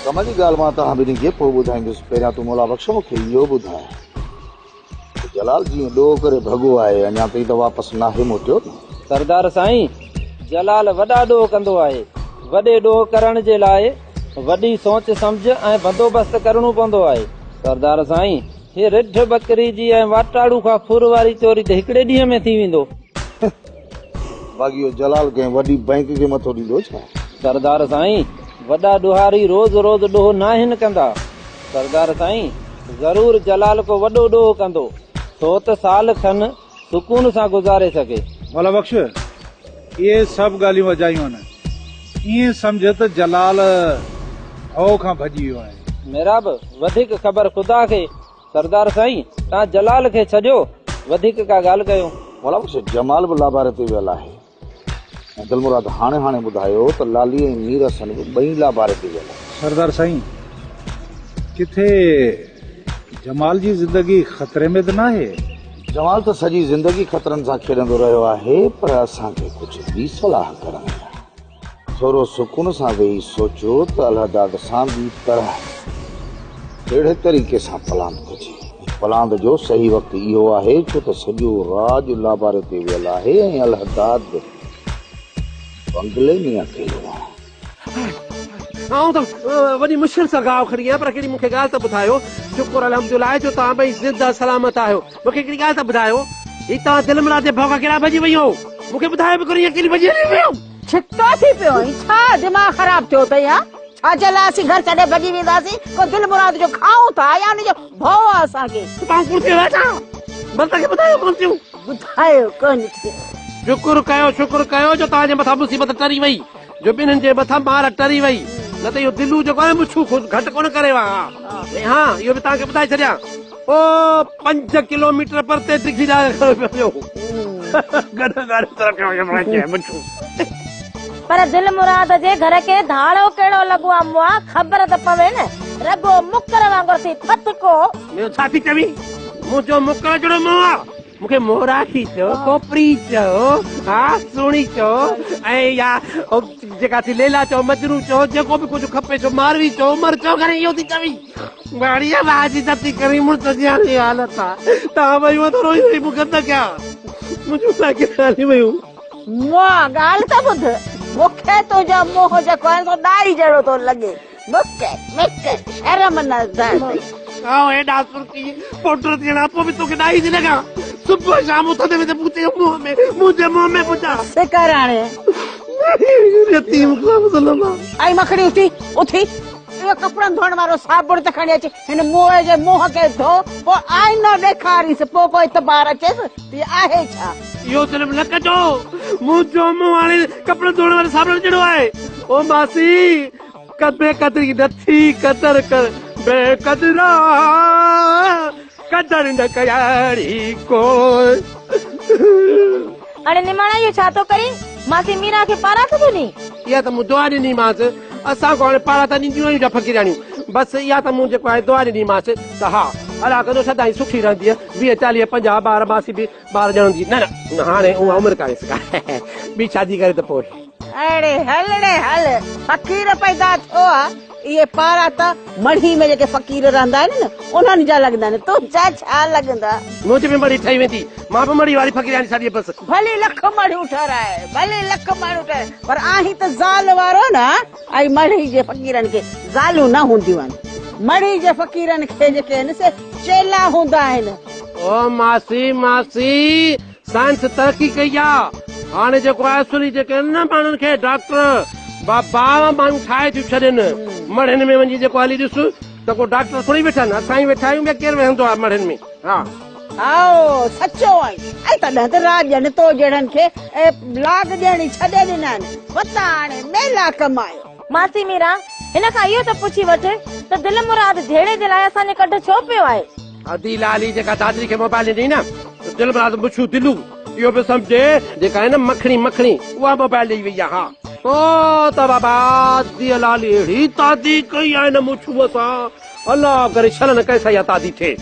ڪم جي ڳالهه مان توهان ٻنهي کي پوء ٻڌائيندس، پهريان تون مولا بخش مون کي اهو ٻڌاء ته جلال جيئن ڏوهه ڪري ڀڳو آهي، اڃا تائين ته واپس ناهي موٽيو نه؟ سردار سائين، جلال وڏا ڏوهه ڪندو آهي. وڏي ڏوهه ڪرڻ جي لاء وڏي سوچ سمجهه ۽ بندوبست ڪرڻو پوندو آهي. سردار سائين، هي رڍ ٻڪري جي ۽ واٽاڙو کان ڦر واري چوري ته هڪڙي ڏينهن ۾ ٿي ويندو. باقي اهو جلال ڪنهن وڏي بئنڪ کي مٿو ڏيندو ڇا؟ سردار سائين، وڏا ڏوهاري روز روز ڏوهه ناهن ڪندا. سردار سائين، ضرور جلال ڪو وڏو ڏوهه ڪندو، سو ته سال کن سڪون سان گذاري سگهي. مولا بخش، اهي سڀ ڳالهيون اجايون آهن. ائين سمجهه ته جلال ڀؤ کان ڀڄي ويو آهي. محراب، وڌيڪ خبر خدا کي. سردار سائين، توهان جلال کي ڇڏيو، وڌيڪ ڪا ڳالهه ڪيو. مولا بخش، جمال به لاباري تي ويل آهي ۽ دلمراد هاڻي هاڻي ٻڌايو ته لالي ۽ مير حسن به ٻئي لاباري تي ويل آهن. سردار سائين، ڪٿي جمال جي زندگي خطري ۾ ته ناهي؟ جمال ته سڄي زندگي خطرن سان کيڏندو رهيو آهي، پر اسان کي ڪجهه ٻي صلاح ڪرڻي آهي. ٿورو سڪون سان ويهي سوچيو ته الهداد سان ٻي طرح ڪهڙي طريقي سان پلاند ڪجي ۽ پلاند جو صحيح وقت اهو آهي ڇو ته سڄو راڄ لاباري تي ويل آهي ۽ الهداد بنگلي ۾ اڪيلو آهي. آئون ته وڏي مشڪل سان گاهه کڻي آيان پر هڪڙي مون کي ڳالهه ته ٻڌايو. شڪر الحمدلله جو توهان ٻئي زنده سلامت آهيو. مون کي هڪڙي ڳالهه ته ٻڌايو هي توهان دلمراد جي ڀؤ کان ڪيڏانهن ڀڄي وئي هئو؟ مون کي ٻڌايو به ڪونه هيئن ڪيڏي ڀڄي هلي وئي هئو؟ ڇتو ٿي پيو آهين ڇا؟ دماغ خراب ٿيو اٿئي ها؟ ڇا جي لاء اسين گهر ڇڏي ڀڄي وينداسين؟ ڪو دل مراد جو کائون ٿا يا ان جو ڀؤ آ اسان کي؟ ته پاڻ ڪوڙ ٿي ويو آهي ڇا؟ بس توکي ٻڌايو ڪونه ٿيون. ٻڌايو ڪونه ٿيون. شڪر ڪيو شڪر ڪيو جو توهان جي مٿان مصيبت ٽري وئي. جو ٻنهين جي مٿان مار ٽري وئي، نه ته اهو دلو جيڪو آهي مڇون کان گهٽ ڪونه ڪري ها. ۽ ها اهو به توهان کي ٻڌائي ڇڏيان، او پنج ڪلو ميٽر پرتي ڊگهي ڏاڙهه کڻي پيو ويو هو. گڏهه گاڏي تي رکيو هيم مڇون. پر دل مراد جي گهر کي ڌاڙو ڪهڙو لڳو آ مئا خبر ته پوي نه، رڳو مڪر وانگر ٿي ڦٿڪو. ميون ڇا ٿي چوين، منهنجو مڪر جهڙو منهن آ. مون کي موراکي چئو، کوپري چئو، ها سهڻي چئو ۽ يا جيڪا ٿي ليلا چئو، مجنون چئو، جيڪو به ڪجهه کپي چئو، ماروي چئو، عمر چئو، گهڻي اهو ٿي چوين. واڙيء واهه جي ڌرتي ڪرين مڙس جي هاڻي اها حالت آ. توهان ٻئي هونء ته روئي روئي مون کي تڪيا. منهنجون ساکيون هلي ويون. مئا ڳالهه ته ٻڌ، مون کي تنهنجو منهن جيڪو آهي سو ڏائي جهڙو ٿو لڳي. مڪ مڪ شرم نه اٿئي. آئون ايڏا سرخي پوڊر ٿيڻ کان پوء به توکي ڏائي ٿي لڳان. صبح شام اٿندي ويندي مون تنهنجي منهن ۾ منهنجي منهن ۾ پڇا. بس ڪر هاڻي. يتيم غلام ظلم آ. اي مکڙي اٿي اٿي اهو ڪپڙن ڌوئڻ وارو صابڻ ته کڻي اچ هن موئي جي منهن کي ڌو پوء آئينو ڏيکارينس پوء ڪو اعتبار اچيس ته هي آهي ڇا. اهو ظلم نه ڪجو منهنجو منهن هاڻي ڪپڙن ڌوئڻ واري صابڻ جهڙو آهي. او ماسي بي قدري نه ٿي قدر ڪر بي قدرا قدر نه ڪياڙي ڪوئي. اڙي نماڻا اهو ڇا ٿو ڪرين ماسي ميران کي پاراتو ٿو ڏين. اها ته مون دعا ڏني مانس اسان کان هاڻي پاراتا ڏينديون آهيون ڇا فقيرياڻيون بس اها ته مون جيڪو آهي دعا ڏني مانس ته ها الله ڪندو سدائين سکي رهندينء 20 40 50 ٻار ماسي به ٻار ڄڻندي نه نه هاڻي اها عمر ڪانهيس ڪا ٻي شادي ڪري ته پوء. اڙي هل ڙي هل، فقير پيدا ٿيو آ، اهي پاراتا مڙهي ۾ جيڪي فقير رهندا آهن نه، انهن جا لڳندا آهن، تنهنجا ڇا لڳندا؟ منهنجي به مڙهي ٺهي ويندي، مان به مڙهي واري فقيرياڻي سڏيبس. ڀلي لک مڙهيون ٺهرائي، ڀلي لک مڙهيون ٺهرائي، پر آهين ته زال وارو نه، ۽ مڙهي جي فقيرن کي زالون نه هونديون آهن، مڙهي جي فقيرن کي جيڪي آهن سي چيلا هوندا آهن. او ماسي ماسي، سائنس ترقي ڪئي آ هاڻي جيڪو آهي اصلي جيڪي آهن نه ماڻهن کي ڊاڪٽر بابا مايون ٺاهي ٿيون ڇڏين مڙهين ۾ وڃي جيڪو هلي ڏس ته ڪو ڊاڪٽر ٿوري ويٺا آهن اسان ئي ويٺا آهيون ٻيا ڪير ويهندو آهي مڙهين ۾ ها. هائو سچو آهين ۽ تڏهن ته راڄن تو جهڙن کي لاڳ ڏيڻ ئي ڇڏي ڏنا آهن وتان هاڻي ميلا ڪمايو. ماسي ميران هن کان اهو ته پڇي وٺ ته دل مراد جهيڙي جي لاء اسان جي ڪڍ ڇو پيو آهي. ادي لالي جيڪا دادري کي موبائل ڏني نه ته دل مراد مڇو دلو اهو به سمجهي جيڪا آهي نه مکڻي مکڻي اها موبائل ڏئي وئي آهي ها پوء ته بابا ادي لالي اهڙي تعدي ڪئي آهي نه مڇوء سان الله ڪري شل نه ڪنهن سان اها تعدي ٿئي.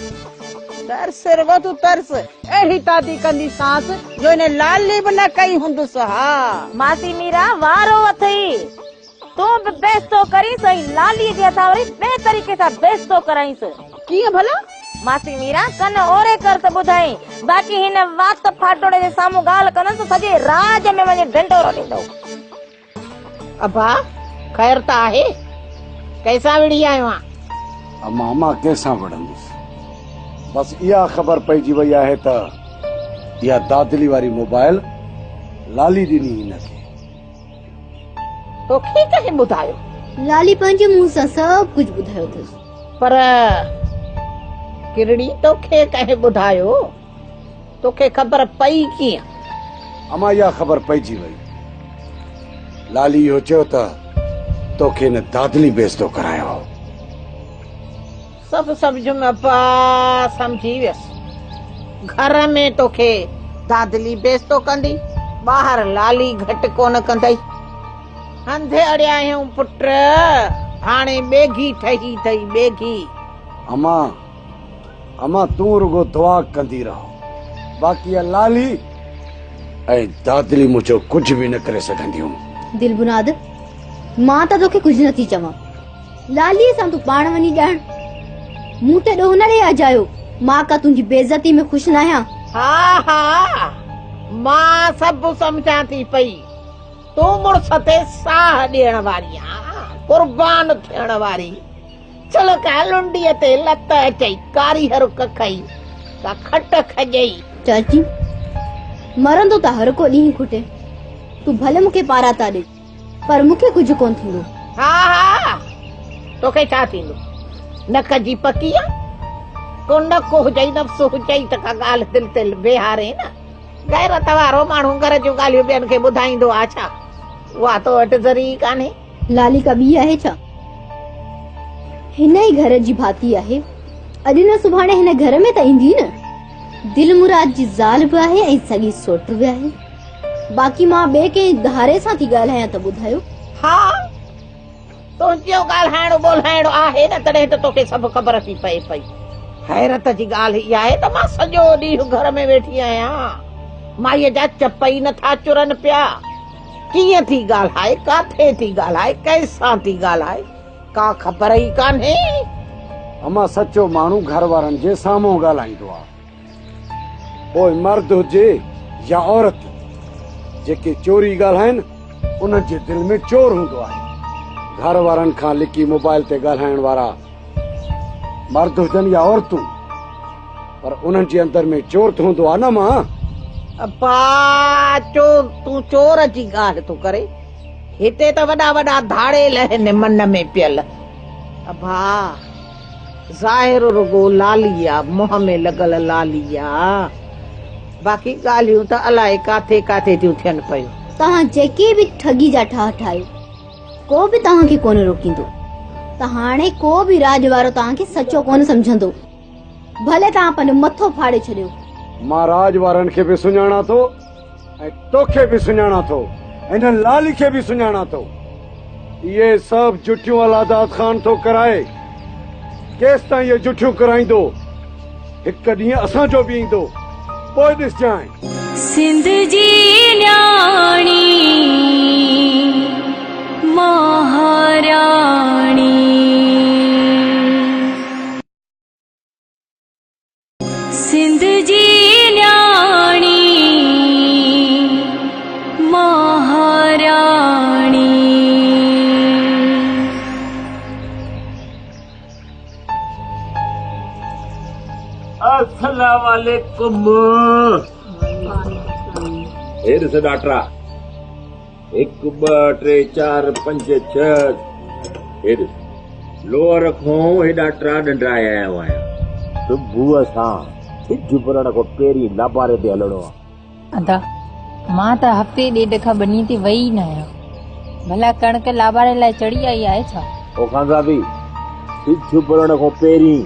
ترس رڳو تون ترس اهڙي تعدي ڪنديسانس جو ان لالي به نه ڪئي هوندس ها. ماسي ميرا وارو اٿئي. تون به بيستو ڪرينس ۽ لاليء جي هٿان وري ٻئي طريقي سان بيستو ڪرائينس. ڪيئن ڀلا؟ ماسي ميران، ڪن اوري ڪر ته ٻڌائين. باقي هن وات ڦاٽوڙي جي سامهون ڳالهه ڪندس ته سڄي راڄ ۾ وڃي ڍنڍورو ڏيندو. ابا، خير ته آهي؟ ڪنهن سان وڙهي آيو آن؟ اما، مان ڪنهن سان وڙهندس؟ بس اها خبر پئجي وئي آهي ته اها دادلي واري موبائل لالي ڏني هن کي. توکي ڪنهن ٻڌايو؟ لالي پنهنجي منهن سان سڀ ڪجهه ٻڌايو اٿس. پر ڪرڙي توکي ڪنهن ٻڌايو؟ توکي خبر پئي ڪيئن؟ امان اها خبر پئجي وئي. لالي اهو چيو ته توکي هن دادلي بيعزتو ڪرايو هو. سڀ سمجهيم ابا، سمجهي ويس. گهر ۾ توکي دادلي بيستو ڪندي، ٻاهر لالي گهٽ ڪونه ڪندئي. هنڌ اڙيا آهيون پٽ، هاڻي ٻيگهي ٺهي اٿئي ٻيگهي. امان، امان تون رڳو دعا ڪندي رهه، باقي اها لالي ۽ دادلي منهنجو ڪجهه به نه ڪري سگهنديون. دلمراد، مان ته توکي ڪجهه نٿي چوان. لاليء سان تون پاڻ وڃي ڄاڻ. مون تي ڏوهه نه ڏي اجايو. مان ڪا تنهنجي بيعزتي ۾ خوش ناهيان. ها ها، مان سڀ سمجهان ٿي پئي. تون مڙس تي ساهه ڏيڻ واري آن، قربان ٿيڻ واري. ڇل ڪا لنڊيء تي لت اچئي، ڪاريهر ڪکئي، ڪا کٽ کڄئي. چاچي، مرندو ته هر ڪو ڏينهن کٽي. تون ڀلي مون کي پاراتا ڏي. پر مون کي ڪجهه ڪونه ٿيندو. ها ها، توکي ڇا ٿيندو؟ نڪ جي پڪي آ، ڪو نڪ هجئي نفس هجئي ته ڪا ڳالهه دل تي ويهارين نه. غيرت وارو ماڻهو گهر جون ڳالهيون ٻين کي ٻڌائيندو آ ڇا؟ اها تو وٽ ذري ئي ڪانهي. لالي ڪا ٻي آهي ڇا؟ هن ئي گهر جي ڀاتي آهي. اڄ نه سڀاڻي هن گهر ۾ ته ايندي نه. دل مراد جي زال به آهي ۽ سڳي سوٽ به آهي. باقي مان ٻئي ڪنهن ڌاري سان ٿي ڳالهايان ته ٻڌايو. ها، تنهنجو ڳالهائڻو ٻولهائڻو آهي نه تڏهن ته توکي سڀ خبر ٿي پئي پئي. حيرت جي ڳالهه اها آهي ته مان سڄو ڏينهن گهر ۾ ويٺي آهيان. مائيء جا چپ ئي نٿا چرن پيا. ڪيئن ٿي ڳالهائي، ڪاٿي ٿي ڳالهائي، ڪنهن سان ٿي ڳالهائي، ڪا خبر ئي ڪانهي. امان سچو ماڻهو گهر وارن جي سامهون ڳالهائيندو آهي. پوء مرد هجي يا عورت، جيڪي چوري ڳالهائن، انهن جي دل ۾ چور هوندو آهي. گهر وارن کان لڪي موبائل تي ڳالهائڻ وارا مرد هجن يا عورتون، پر انهن جي اندر ۾ چور ته هوندو آهي نه مان. ابا چور، تون چور جي ڳالهه ٿو ڪرين. هتي ته وڏا وڏا ڌاڙيل آهن من ۾ پيل. ابا ظاهر رڳو لالي آ، منهن ۾ لڳل لالي آ، باقي ڳالهيون ته الائي ڪاٿي ڪاٿي ٿيون ٿين پيون. توهان جيڪي به ٺڳي جا ٺاهه ٺاهيو، ڪو به توهان کي ڪونه روڪيندو ته هاڻي ڪو به راڄ وارو توهان کي سچو ڪونه سمجهندو. ڀلي توهان پنهنجو مٿو ڦاڙي ڇڏيو. مان راڄ وارن کي به سڃاڻان ٿو ۽ توکي به سڃاڻان ٿو ۽ هن لالي کي به سڃاڻان ٿو. اهي سڀ جٺيون الهداد خان ٿو ڪرائي. ڪيستائين اهي جٺيون ڪرائيندو؟ هڪ ڏينهن اسان جو به ايندو، پوء ڏسجانء. سنڌ جي نياڻي مهاراڻي. سنڌ جي نياڻي مهاراڻي. السلام عليڪم. هي ڏس ڊاڪٽرا، هڪ ٻه ٽي چار پنج ڇهه، هي ڏس لوهر کون هيڏا ٽرا ڏنڊرائي آيو آهيان. صبح سان سج اڀرڻ کان پهرين لاباري تي هلڻو آ. ادا، مان ته هفتي ڏيڍ کان ٻني تي وئي ئي ناهيان. ڀلا ڪڻڪ لاباري لاء چڙهي آئي آهي ڇا؟ او خانزادي، سج اڀرڻ کان پهرين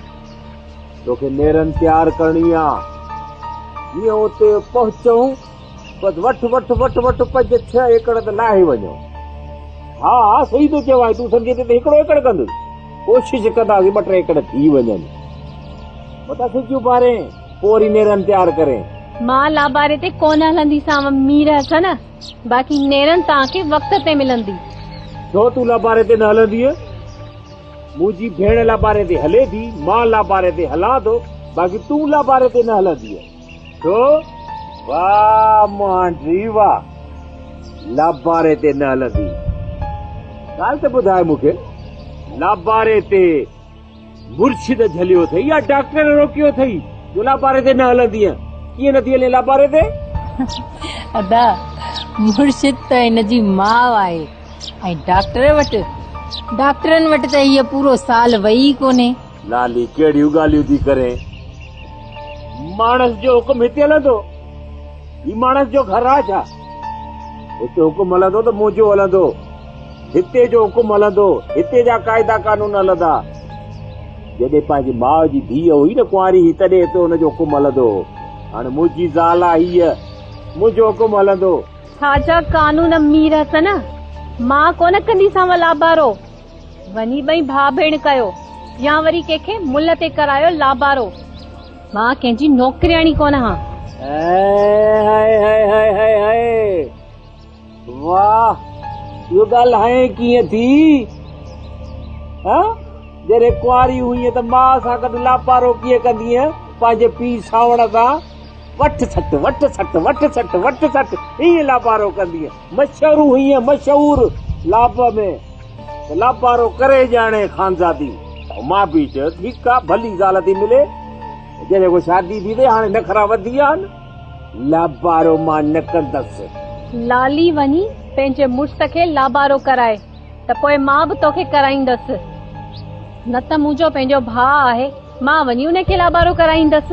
توکي نيرن تيار ڪرڻي آ. جيئن اتي پهچون بس وٺ وٺ وٺ وٺ پنج ڇهه ايڪڙ ته لاهي وڃو. ها ها صحيح ٿو چوانء، تون سمجهين ٿي ته هڪڙو ايڪڙ ڪندس، ڪوشش ڪنداسين ٻه ٽي ايڪڙ ٿي وڃن. متان سج اڀارين، پوء وري نيرن تيار ڪرين. مان لاباري تي ڪونه هلنديسانو مير حسن، باقي نيرن توهان کي وقت تي ملندي. ڇو تون لاباري تي نه هلندينء؟ منهنجي ڀيڻ لاباري تي هلي ٿي، مان لاباري تي هلان ٿو، باقي تون لاباري تي نه هلندينء. ڇو؟ واهه مهانڊي واهه! لاباري تي نه هلندي. ڳالهه ته ٻڌاء مون کي، لاباري تي مرشد جهليو اٿئي يا ڊاڪٽر روڪيو اٿئي جو لاباري تي نه هلندينء؟ ڪيئن نٿي هلين لاباري تي؟ ادا، مرشد ته هن جي ماء آهي ۽ ڊاڪٽر وٽ، ڊاڪٽرن وٽ ته هيء پورو سال وئي ئي ڪونهي. لالي ڪهڙيون ڳالهيون ٿي ڪرين؟ ماڻس جو حڪم هتي هلندو؟ هي ماڻس جو گهر آ ڇا؟ هتي حڪم هلندو ته منهنجو هلندو. هتي جو حڪم هلندو، هتي جا قاعدا قانون هلندا. جڏهن پنهنجي ماء جي ڌيء هئي نه ڪنواري هئي تڏهن هتي هن جو حڪم هلندو هو. هاڻي منهنجي زال آ هيء، منهنجو حڪم هلندو. ڇا جا قانون مير حسن، مان ڪونه ڪنديسانو لابارو. وڃي ٻئي ڀاء ڀيڻ ڪيو يا وري ڪنهن کي ملهه تي ڪرايو لابارو. مان ڪنهن جي نوڪرياڻي ڪونه هان. High high high high high واهه اهو ڳالهائين ڪيئن ٿي ها جڏهن ڪنواري هئينء ته ماء سان گڏ لابارو ڪيئن ڪندينء پنهنجي پيء سانوڻ سان وٺ سٽ وٺ سٽ وٺ سٽ وٺ سٽ ائين لابارو ڪندينء مشهور هئينء مشهور لاب ۾ ته لابارو ڪري ڄاڻي خانزادي. مان به چيو ٺيڪ آ ڀلي زال ٿي ملي. جڏهن کان شادي ٿي اٿئي هاڻي نخرا وڌي ويا آهن. لابارو مان نه ڪندس. لالي وڃي پنهنجي مڙس کي لابارو ڪرائي ته پوء مان به توکي ڪرائيندس. نه ته منهنجو پنهنجو ڀاء آهي مان وڃي ان کي لابارو ڪرائيندس.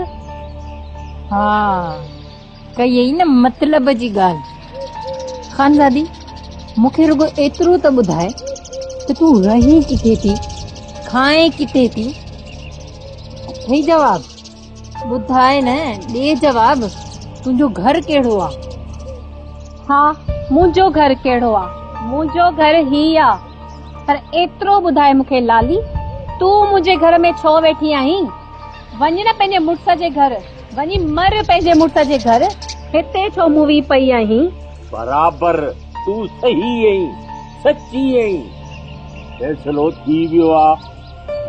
ها ڪيئي نه مطلب جي ڳالهه. خانزادي مون کي رڳو ايترو ته ٻڌاء ته تون رهين ڪٿي ٿي، کائين ڪٿي ٿي؟ اٿئي جواب؟ ٻڌاء نه، ڏي جواب، تنهنجو گهر ڪهڙو آ؟ ها، منهنجو گهر ڪهڙو آ؟ منهنجو گهر هي آ. پر ايترو ٻڌاء مون کي لالي، تون منهنجي گهر ۾ ڇو ويٺي آهين؟ وڃ نه پنهنجي مڙس جي گهر، وڃي مر پنهنجي مڙس جي گهر، هتي ڇو موئي پئي آهين؟ برابر، تون صحيح آهين، سچي آهين. فيصلو ٿي ويو آ،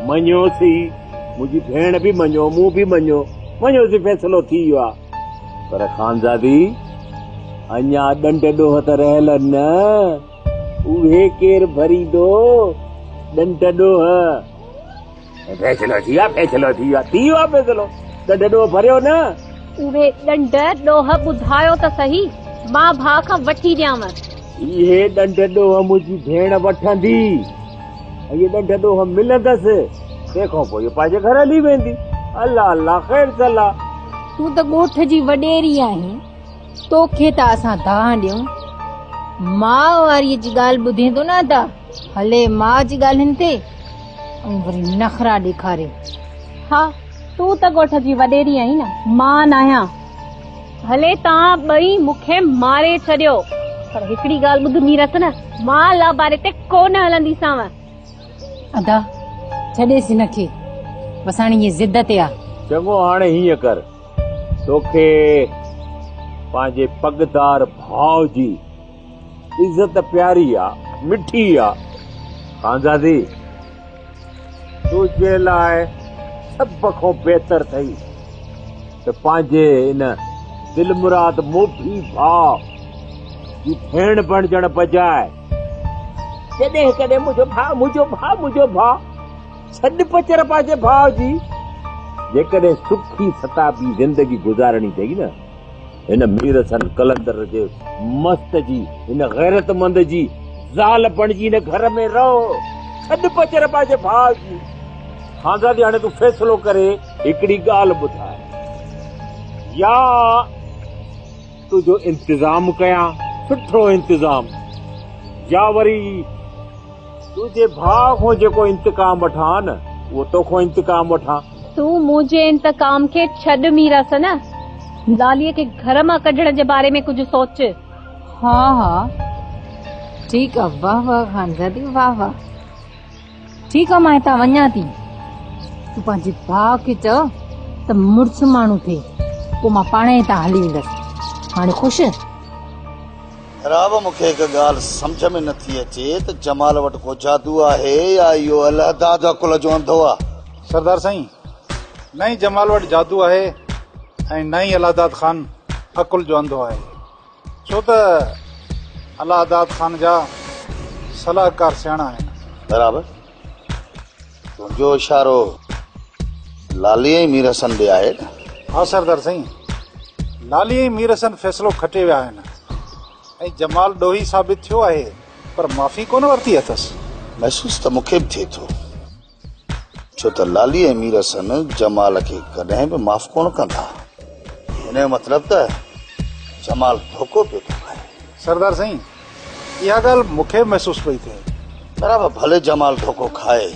مڃيوسين، منهنجي ڀيڻ به مڃيو، مون به مڃيو، مڃيوسين فيصلو ٿي ويو آ. پر خانزادي، اڃا ڏنڊ ڏوهه ته رهيل آهن نه، اهي ڪير ڀريندو؟ ڏنڊ ڏوهه. فيصلو ٿي ويو آ، فيصلو ٿي ويو آ، ٿي ويو آ فيصلو، ڏنڊ ڏوهه ڀريو نه. اهي ڏنڊ ڏوهه ٻڌايو ته سهي، مان ڀاء کان وٺي ڏيانو. اهي ڏنڊ ڏوهه منهنجي ڀيڻ وٺندي ۽ اهي ڏنڊ ڏوهه ملندس، تنهن کان پوء اهو پنهنجي گهر هلي ويندي. الله الله خير صلا. تون ته ڳوٺ جي وڏيري آهين، توکي ته اسان دانهن ڏيون. ماء واريء جي ڳالهه ٻڌين ٿو نه ادا؟ هلي ماء جي ڳالهين تي ۽ وري نخرا ڏيکاري. ها، تون ته ڳوٺ جي وڏيري آهين نه، مان ناهيان. ڀلي توهان ٻئي مون کي ماري ڇڏيو، پر هڪڙي ڳالهه ٻڌ ميرس نه، مان لاباري تي ڪو نه هلنديسانء. ادا، ڇڏيس هن کي، بس هاڻي هيء ضد تي آ. چڱو هاڻي هيئن ڪر، توکي پنهنجي پڳدار ڀاء جي عزت پياري آ، مٺي آ. خانزادي، تنهنجي لاء سڀ کان بهتر اٿئي ته پنهنجي ان دلمراد موڀي ڀاء جي ڀيڻ بڻجڻ بجاء ڪڏهن ڪڏهن منهنجو ڀاء، منهنجو ڀاء، منهنجو ڀاء ڇڏ پچر پنهنجي ڀاء جي. جيڪڏهن سکي ستابي زندگي گذارڻي اٿئي نه، هن مير حسن قلندر جي مست جي، هن غيرتمند جي زال بڻجي هن گهر ۾ رهه، ڇڏ پچر پنهنجي ڀاء جي. خانزادي هاڻي تون فيصلو ڪري هڪڙي ڳالهه ٻڌاء، يا تنهنجو انتظام ڪيان، سٺو انتظام، يا وري تنهنجي ڀاء کان جيڪو انتقام وٺان نه، اهو توکان انتقام وٺان. تون منهنجي انتقام کي ڇڏ مير حسن، لاليء کي گهر مان ڪڍڻ جي باري ۾ ڪجهه سوچ. ها ها ٺيڪ آ، واه واه خانزادي واه واه. ٺيڪ آ مان هتان وڃان ٿي، تون پنهنجي ڀاء کي چئو ته مڙس ماڻهو ٿئي، پوء مان پاڻ هتان هلي ويندس. هاڻي خوش؟ محراب مون کي هڪ ڳالهه سمجهه ۾ نٿي اچي ته جمال وٽ ڪو جادو آهي يا اهو الهداد عقل جو انڌو آ. سردار سائين، نه ئي جمال وٽ جادو آهي ۽ نه ئي الهداد خان عقل جو انڌو آهي. ڇو ته الهداد خان جا صلاحڪار سياڻا آهن. برابر. تنهنجو اشارو لالي ۽ مير حسن ڏي آهي نه؟ ها سردار سائين، لالي ۽ مير حسن فيصلو کٽي ويا آهن ۽ جمال ڏوهي ثابت ٿيو آهي پر معافي ڪونه ورتي اٿس. محسوس ته مون کي به ٿئي ٿو، ڇو ته لالي ۽ مير حسن جمال کي ڪڏهن به معاف ڪونه ڪندا. ان جو مطلب ته جمال ڌوڪو پيو ٿو کائي. سردار سائين، اها ڳالهه مون کي به محسوس پئي ٿئي. برابر ڀلي جمال ڌوڪو کائي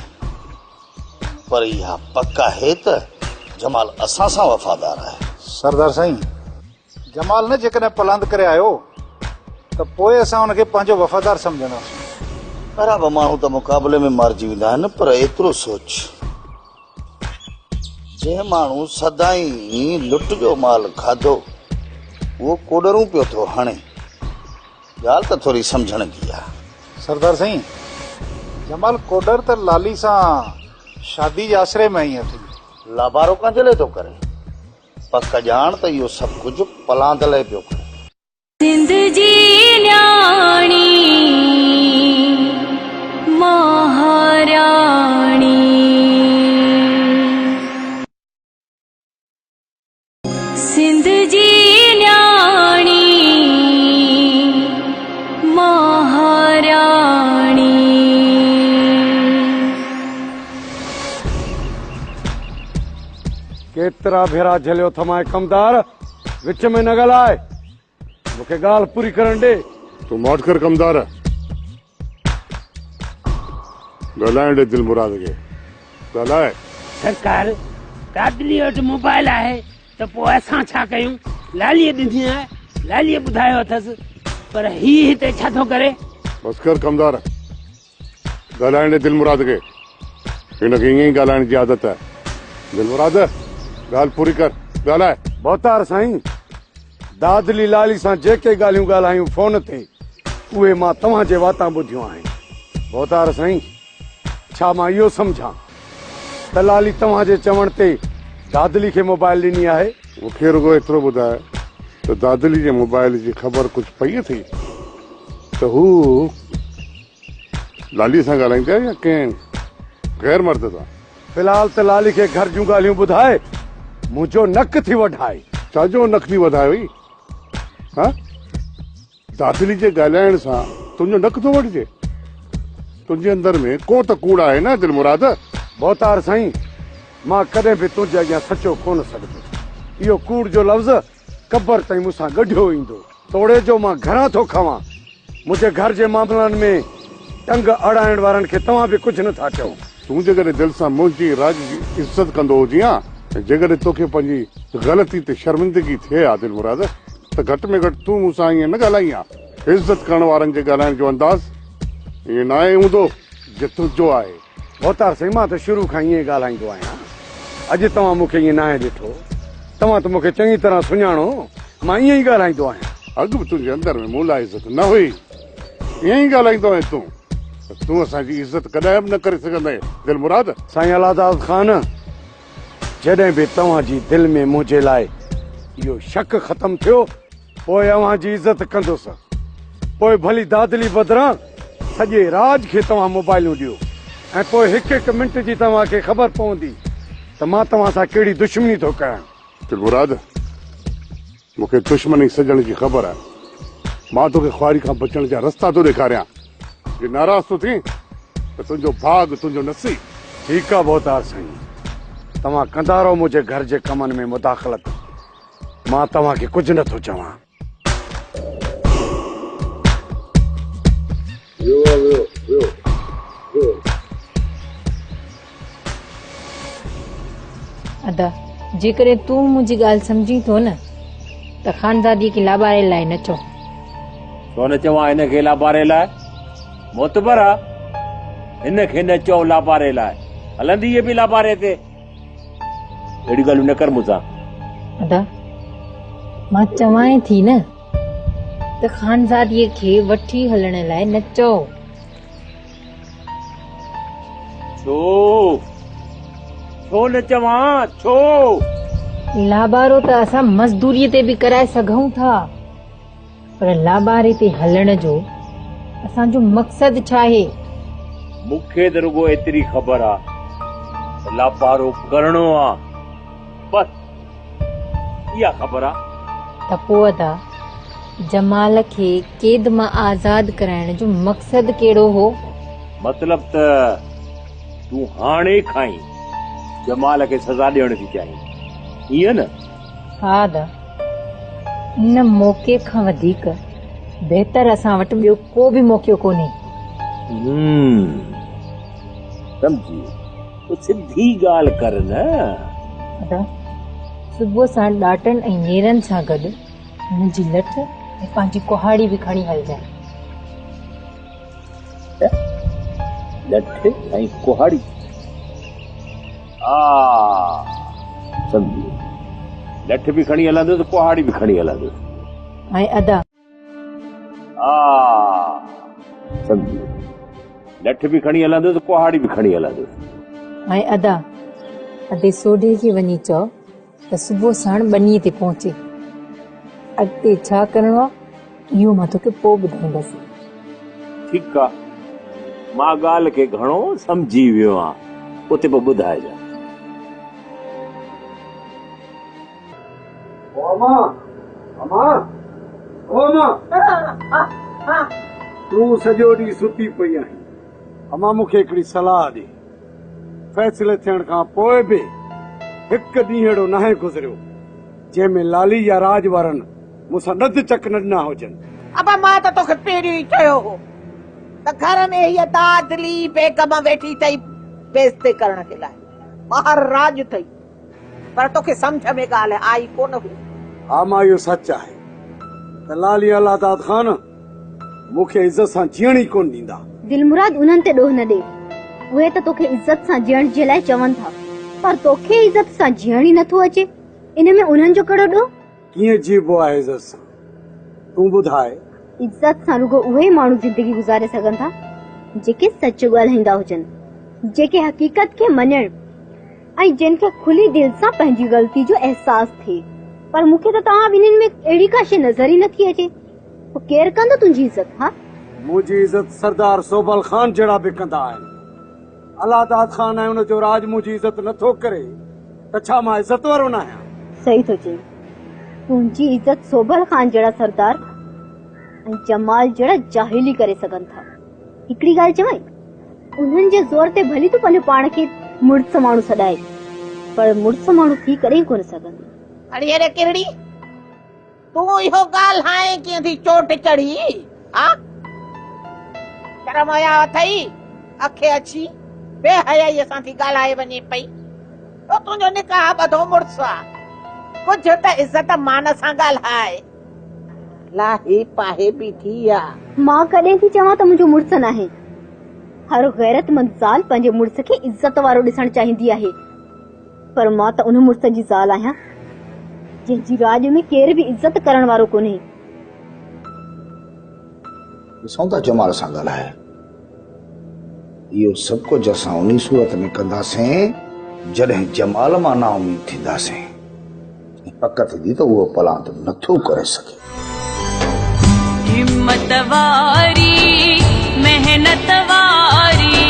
پر اها پڪ آهي ته جمال اسان سان وفادار آهي. سردار سائين، جمال نه جيڪڏهن پلاند ڪري آيو ته پوء اسان ان کي پنهنجو وفادار سمجهنداسون. برابر ماڻهو ته مقابلي ۾ مارجي ويندا آهن پر ايترو سوچ جنهن ماڻهو سدائين لٽ جو مال کاڌو اهو ڪوڏرون پيو ٿو هڻي. ڳالهه ته ٿوري سمجهڻ جي آ. سردار سائين، جمال ڪوڏر ته لالي سان شادي جي آسري ۾ آئي اٿئي. لابارو ڪنهن جي لئه ٿو ڪري؟ پڪ ڄاڻ ته اهو سڀ ڪجهه پلاند لئه پيو ڪري. سنڌ جي نياڻي مهاراڻي. سنڌ جي نياڻي مهاراڻي. ڪيترا ڀيرا جهليو اٿمانء ڪمدار، وچ ۾ نه ڳالهاء، مون کي ڳالهه پوري ڪرڻ ڏي. تون ماٺ ڪر ڪمدار، ڳالهائڻ ڏي دل مراد کي، ڳالهاء. سرڪار، دادليء وٽ موبائل آهي ته پوء اسان ڇا ڪيون؟ لاليء ڏني آهي، لاليء ٻڌايو اٿس، پر هي هتي ڇا ٿو ڪري؟ بس ڪر ڪمدار، ڳالهائڻ ڏي دل مراد کي. هن کي ائين ئي ڳالهائڻ جي عادت آهي. دل مراد، ڳالهه پوري ڪر، ڳالهاء. ڀوتار سائين، دادلي لالي سان جيڪي ڳالهيون ڳالهايون فون تي، اهي مان توهان جي واتان ٻڌيون آهن. ڀوتار سائين، ڇا مان اهو سمجهان ته لالي توهان جي چوڻ تي دادلي کي موبائل ڏني آهي؟ مون کي رڳو ايترو ٻڌاء ته دادلي جي موبائل جي خبر ڪجهه پئي اٿئي ته هو لالي سان ڳالهائيندي آهي يا ڪنهن غير مرد سان؟ في الحال ته لالي کي گهر جون ڳالهيون ٻڌائي منهنجو نڪ ٿي وڍائي. ڇا جو نڪ ٿي وڌايوئي؟ ها؟ دادلي جي ڳالهائڻ سان تنهنجو نڪ ٿو وڍجي؟ تنهنجي اندر ۾ ڪو ته ڪوڙ آهي نه دلمراد؟ ڀوتار سائين، مان ڪڏهن به تنهنجي اڳيان سچو ڪونه سگهندس. اهو ڪوڙ جو لفظ قبر تائين مون سان ڳنڍيو ايندو. توڙي جو مان گهران ٿو کوان، منهنجي گهر جي معاملن ۾ ٽنگ اڙائڻ وارن کي توهان به ڪجهه نه ٿا چئو. تون جيڪڏهن دل سان منهنجي راڄ جي عزت ڪندو هجين ها ۽ جيڪڏهن توکي پنهنجي غلطي تي شرمندگي ٿئي ها دلمراد ته گهٽ ۾ گهٽ تون مون سان ائين نه ڳالهائين ها. عزت ڪرڻ وارن جي ڳالهائڻ جو انداز ائين ناهي هوندو جيئن تنهنجو آهي. ڀوتار سائين مان ته شروع کان ائين ئي ڳالهائيندو آهيان. اڄ توهان مون کي ائين ناهي ڏٺو. توهان ته مون کي چڱي طرح سڃاڻو. مان ائين ئي ڳالهائيندو آهيان. اڳ به تنهنجي اندر ۾ مون لاء عزت نه هئي. ائين ئي ڳالهائيندو آهين تون. پر تون اسان جي عزت ڪڏهن به نه ڪري سگهندين دلمراد. سائين الله داد خان، جڏهن به توهان جي دل ۾ منهنجي لاء اهو شڪ ختم ٿيو، پوء اوهان جي عزت ڪندس. پوء ڀلي دادلي بدران سڄي راڄ کي توهان موبائلون ڏيو ۽ پوء هڪ هڪ منٽ جي توهان کي خبر پوندي ته مان توهان سان ڪهڙي دشمني ٿو ڪيان. دلمراد، مون کي دشمني سڄڻ جي خبر آهي. مان توکي خواري کان بچڻ جا رستا ٿو ڏيکاريان. جي ناراض ٿو ٿين ته تنهنجو ڀاڳ تنهنجو نصيب. ٺيڪ آ ڀوتار سائين، توهان ڪندا رهو منهنجي گهر جي ڪمن ۾ مداخلت. مان توهان کي ڪجهه نه ٿو چوان. ادا، جيڪڏهن تون منهنجي ڳالهه سمجهين ٿو نه ته خانزاديء کي لاباري لاء نه چئو. ڇو نه چوان هن کي لاباري لاء؟ معتبر آ، هن کي نه چئو لاباري لاء، هلندي هيء به لاباري تي. اهڙيون ڳالهيون نه ڪر مون سان. ادا، مان چوانء ٿي نه ته خانزاديء کي وٺي هلڻ لاء نه چئو. ڇو؟ ڇو نه چوان؟ ڇو؟ لابارو ته اسان مزدوريء تي به ڪرائي سگهون ٿا، پر لاباري تي هلڻ جو اسان جو مقصد ڇا آهي؟ مون کي ته رڳو ايتري خبر آ ته لابارو ڪرڻو آ، بس اها خبر آ. ته پوء ادا، جمال کي قيد مان آزاد ڪرائڻ جو مقصد ڪهڙو هو؟ مطلب ته تون هاڻي کان ئي جمال کي سزا ڏيڻ ٿي چاهين، ائين نه؟ ها ادا، ان موقعي کان وڌيڪ بهتر اسان وٽ ٻيو ڪو به موقعو ڪونهي. همم، سمجهي ويس. پوء سڌي ڳالهه ڪر نه. ادا، صبح ساڻ ڏاٽن ۽ نيرن سان گڏ منهنجي لٺ ۽ پنهنجي ڪهاڙي به کڻي هلجانء. لٺ ۽ ڪهاڙي؟ ها، سمجهي ويس. لٺ به کڻي هلندس، ڪهاڙي به کڻي هلندس. ۽ ادا! ها، سمجهي ويس. لٺ به کڻي هلندس، ڪهاڙي به کڻي هلندس. ۽ ادا! ادي سوڍي کي وڃي چئو ته صبح ساڻ ٻنيء تي پهچي. اڳتي ڇا ڪرڻو آ، اهو مان توکي پوء ٻڌائيندس. ٺيڪ آ، مان ڳالهه کي گهڻو سمجهي ويو آهيان، اتي پوء ٻڌائجان. او امان، امان، او امان! تون سڄو ڏينهن ستي پئي آهين. امان مون کي هڪڙي صلاح ڏي. فيصلي ٿيڻ کان پوء به هڪ ڏينهن اهڙو ناهي گذريو، جنهن ۾ لالي يا راڄ وارن مون سان ڏڌ چڪ نه ڏنا هجن. ابا مان ته توکي پهريون ئي چيو هو ته گهر ۾ هيء دادلي بيگم ويٺي اٿئي بيعزتي ڪرڻ جي لاء. ٻاهر راڄ اٿئي. پر توکي سمجهه ۾ ڳالهه آئي ڪونه هئي. ها مان اهو سچ آهي ته لالي الله داد خان مون کي عزت سان جيئڻ ئي ڪونه ڏيندا. دلمراد انهن تي ڏوهه نه ڏي. اهي ته توکي عزت سان جيئڻ جي لاء چون ٿا. پر توکي عزت سان جيئڻ ئي نٿو اچي. ان ۾ انهن جو ڪهڙو ڏوهه؟ ڪيئن جيئبو آهي عزت سان؟ تون ٻڌاء. عزت سان رڳو اهي ئي ماڻهو زندگي گذاري سگهن ٿا، جيڪي سچ ڳالهائيندا هجن، جيڪي حقيقت کي مڃڻ ۽ جن کي کلي دل سان پنهنجي غلطي جو احساس ٿئي. پر مون کي ته توهان ٻنهين ۾ اهڙي ڪا شيء نظر ئي نٿي اچي. پوء ڪير ڪندو تنهنجي عزت، ها؟ منهنجي عزت سردار سوڀل خان جهڙا به ڪندا آهن. الله داد خان ۽ ان جو راڄ منهنجي عزت نٿو ڪري ته ڇا مان عزت وارو ناهيان؟ صحيح ٿو چئين. تنهنجي عزت سوڀل خان جهڙا سردار ۽ جمال جهڙا جاهل ئي ڪري سگهن ٿا. هڪڙي ڳالهه چوانء، انهن جي زور تي ڀلي تون پنهنجو پاڻ کي مڙس ماڻهو سڏائي، پر مڙس ماڻهو ٿي ڪڏهن ڪونه سگهندين. اڙي اڙي ڪرڙي، تون اهو ڳالهائين ڪيئن ٿي چوٽ چڙهي، ها؟ شرم حيا اٿئي؟ اکي اڇي، بي حيائيء سان ٿي ڳالهائي وڃين پئي. تو تنهنجو نڪاح ٻڌو مڙس آ، ڪجهه ته عزت مان سان ڳالهاء. لاهي پاهي بيٺي آ. مان ڪڏهن ٿي چوان ته منهنجو مڙس ناهي. هر غيرتمند زال پنهنجي مڙس کي عزت وارو ڏسڻ چاهيندي آهي. پر مان ته ان مڙس جي زال آهيان، جنهن جي راڄ ۾ ڪير به عزت ڪرڻ وارو ڪونهي. ڏسون ٿا جمال سان ڳالهائي. اهو سڀ ڪجهه اسان انهي صورت ۾ ڪنداسين، جڏهن جمال مان نااميد ٿينداسين ۽ پڪ ٿيندي ته اهو پلاند نٿو ڪري سگهي. همت واري محنت واري.